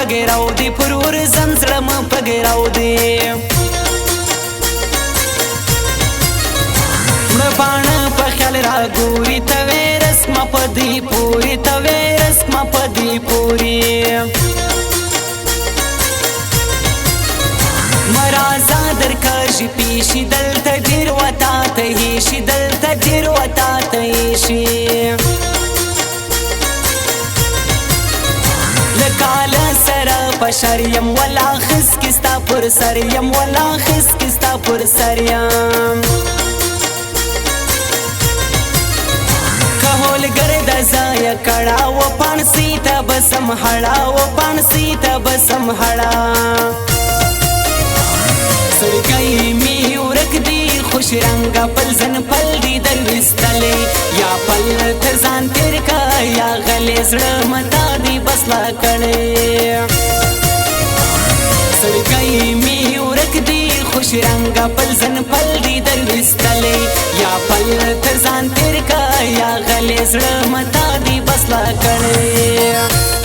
پګراو دی پر ورزم زړه م پګراو دی مړه پاڼه په خیال را ګوري ته ویرس ما په دی پوري ته ویرس ما په دی پوري مرازا درکږي پیشي دلته ډېر وتا ته هیشي دلته ډېر وتا ته هیشي لکاله سره په شر یم ولا خسکې ستا پر سر یم ولا خسکې ستا پر سر یم کهول ګرد ځایه کړه و پاڼسي ته به سم هړه و پاڼسي ته به سم هړه سړکی مې ورک دی خوش رنګه پل ځن پل دی درویستلی یا پل تر ځان تېر که یا غلې زړه متا دی بسله کړې سړکی مې ورک دی خوش رنګه پل ځن پل دی درویستلی یا پل تر ځان تېر که یا غلې زړه متا دی بسله کړې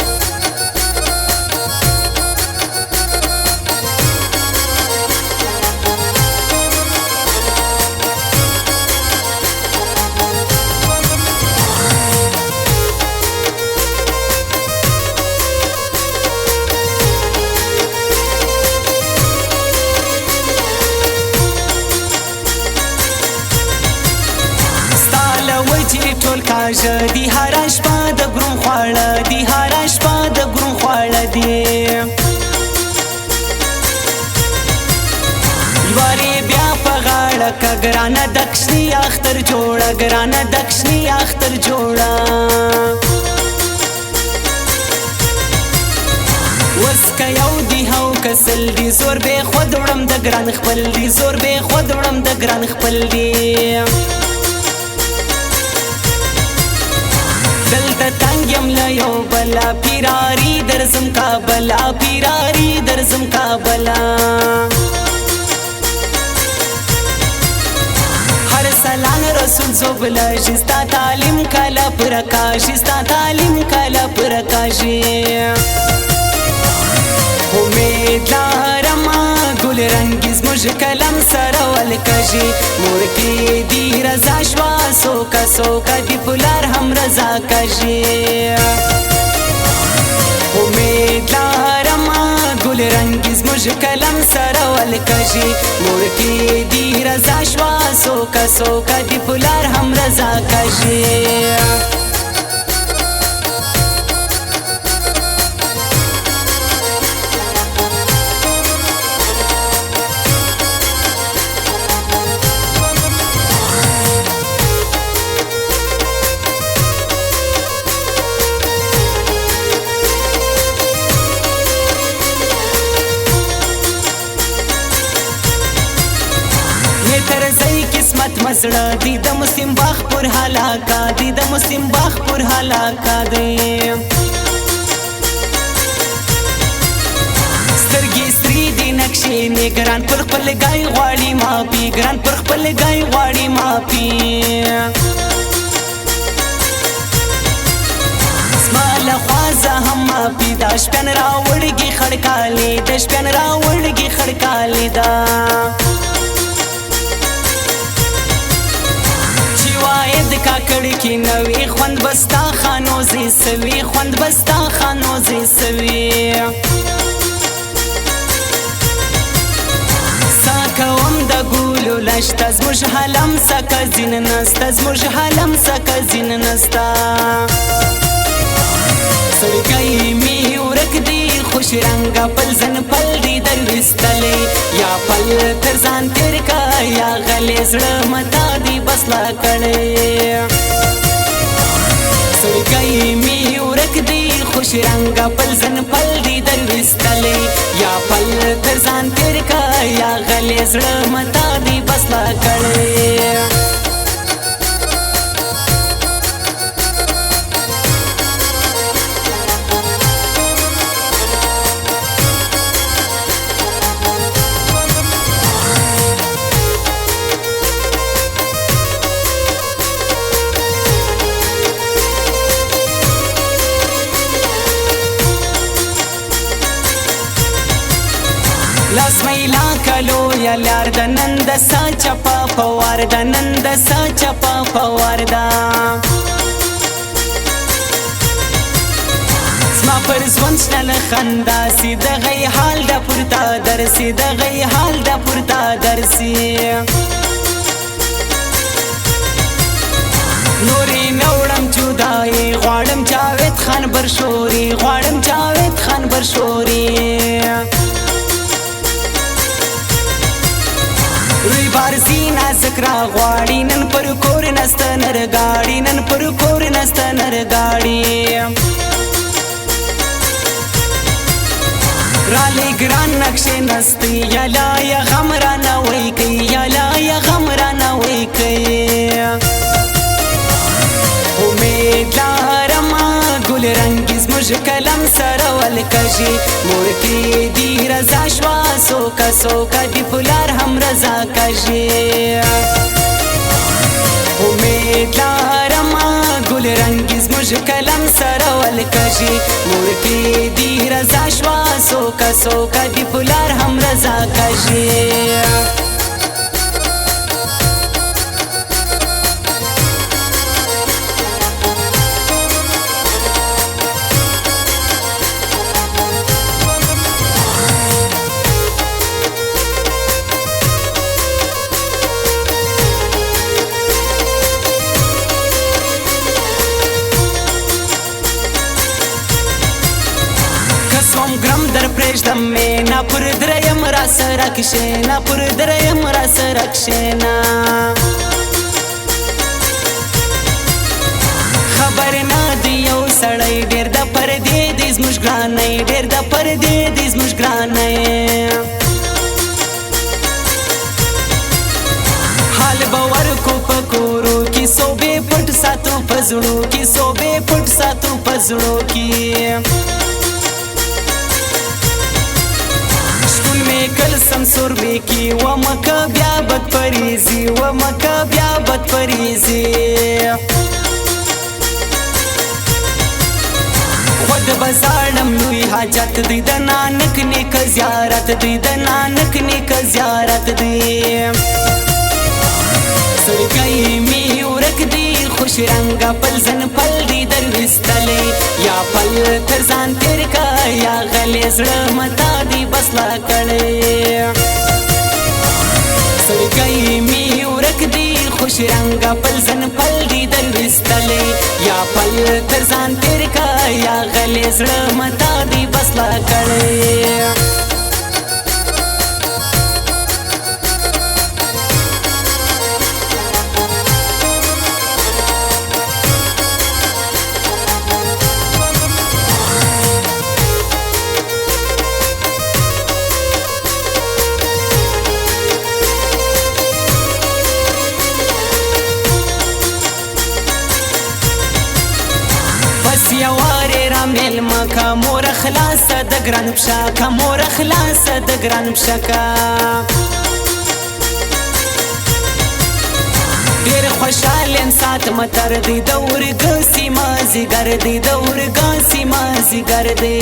ټول کاږه دي هره شپه د ګرون خواړه دي هره شپه د ګرون خواړه دي لوارې بیا په غاړه که ګرانه د کوچني اختر جوړه ګرانه د کوچني اختر جوړه وس که یو دی هو که سل دي زور به خود وړم د ګران خپل دي زور به خود وړم د ګران خپل دي دلته تنګ یم له یو بله پیراري درځم کابله پیراري درځم کابله هر سلان رسول زوبله شي ستا تعلیم کله پوره کاږي ستا تعلیم کله پوره کاږي امید لرمه ګل رنګي زموږ قلم سره ولکږي مور کې دي رضا شوه سوکه سوکه دي پلار هم رضا کږي امید لرمه ګل رنګي زموږ قلم سره ولکږي مور کې دي رضا شوه سوکه سوکه دي پلار هم رضا کږي قسمت مزړه دی د مسلم باغ پر هلاکا دی د مسلم باغ پر هلاکا دی سترګې سرې دي نقشې نه ګران پر خپل ګای غواړي معافي ګران پر خپل ګای غواړي معافي زما له خوا زه هم معافي دا شپن راوړګي خړکالي د شپن راوړګي خړکالي ده کاکړ کې نوې خوند بستا خانو زی سوي خوند بستا خانو زی سوي ساکوم د ګولو لشته زموږ حلم سکه ځین نسته زموږ حلم سکه ځین نسته سړکی مې ورک دی خوش رنګه پل ځن پل دی درویستلی یا پل تر ځان تېر که یا غلې زړه متا دی بسله کړې سړکی مې ورک دی خوش رنګه پل ځن پل دی درویستلی یا پل تر ځان تېر که یا غلې زړه متا دی بسله کړې لویه لار ده نن د سا چپه په وار ده نن د سا چپه په وار ده زما پر ژوند شنه خندا سي د غي حال د پورته درسي د غي حال د پورته درسي نوري نوړم جدای غواړم جاوید خان برشوري غواړم جاوید خان برشوري روی بارزي نازک را غواړي نن پر کور نسته نر گاډي نن پر کور نسته نر گاډي رالی ګران نقشې نستي یلا یا غم را نه وای کوي یلا یا غم را نه وای کوي امید لرم ګل رنګ زموږ قلم سره ولکږي مور کې دي رضا شوه سوکه سوکه دي پلار هم رضا کږي امید لرم ګل رنګ زموږ قلم سره ولکږي مور کې دي رضا شوه سوکه سوکه دي پلار هم رضا کږي. ګرم در پرېږدم مې نه پر دریم را سره کښېنه پر دریم را سره کښېنه خبر نه دی یو سړی ډېر د پردې دی زموږ ګرانی ډېر د پردې دی زموږ ګرانی حال به ورکو په کورو کې صوبې پټ ساتو په زړو کې صوبې پټ ساتو په زړو کې کل سمسور می کی و مکه بیا بد پریزی و مکه بیا بد پریزی خود بازارم لوی حاجت دی د نانک نیک زیارت دی د نانک نیک زیارت دی سرګی می ورک دی خوش رنګ پل زن پل دی دروستلې یا پل تر ځان تیر کا یا غلې زړه متا دی بسلا کړې سرګی می ورک دی خوش رنګ پل زن پل دی دروستلې یا پل تر ځان تیر کا یا غلې زړه متا دی بسلا کړې. مېلمه کا مور خلاصه د ګران پښه کا مور خلاصه د ګران پښه کا ډېر خوشحال یم سات متر دی د ورګه سیمه ځیګر دی د ورګه سیمه ځیګر دی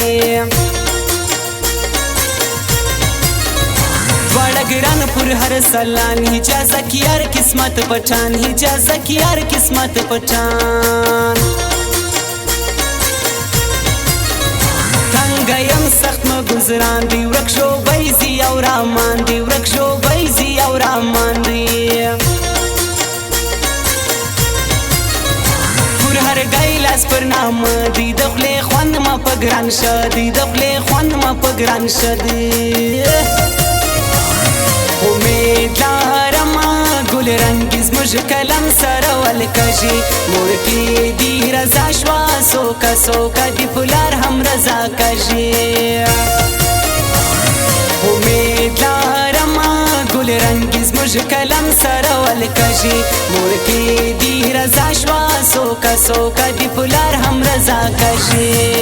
دواړه ګران پر هر سلان اجازه کی یار قسمت پټان اجازه کی یار قسمت پټان یم سخت ما گزران دی ورک شو بیزی او رامان دی ورک شو بیزی او رامان دی پر هر ګیلاس پر نام دی د خولې خوند ما په ګران شه دی د خولې خوند ما په ګران شه دی امید لرم ګل رنګ زموږ قلم سره ولکږي مور کې دي رضا شوه سوکه سوکه دي پلار هم رضا کږي امید لرم ګل رنګ زموږ قلم سره ولکږي مور کې دي رضا شوه سوکه سوکه دي پلار هم رضا کږي.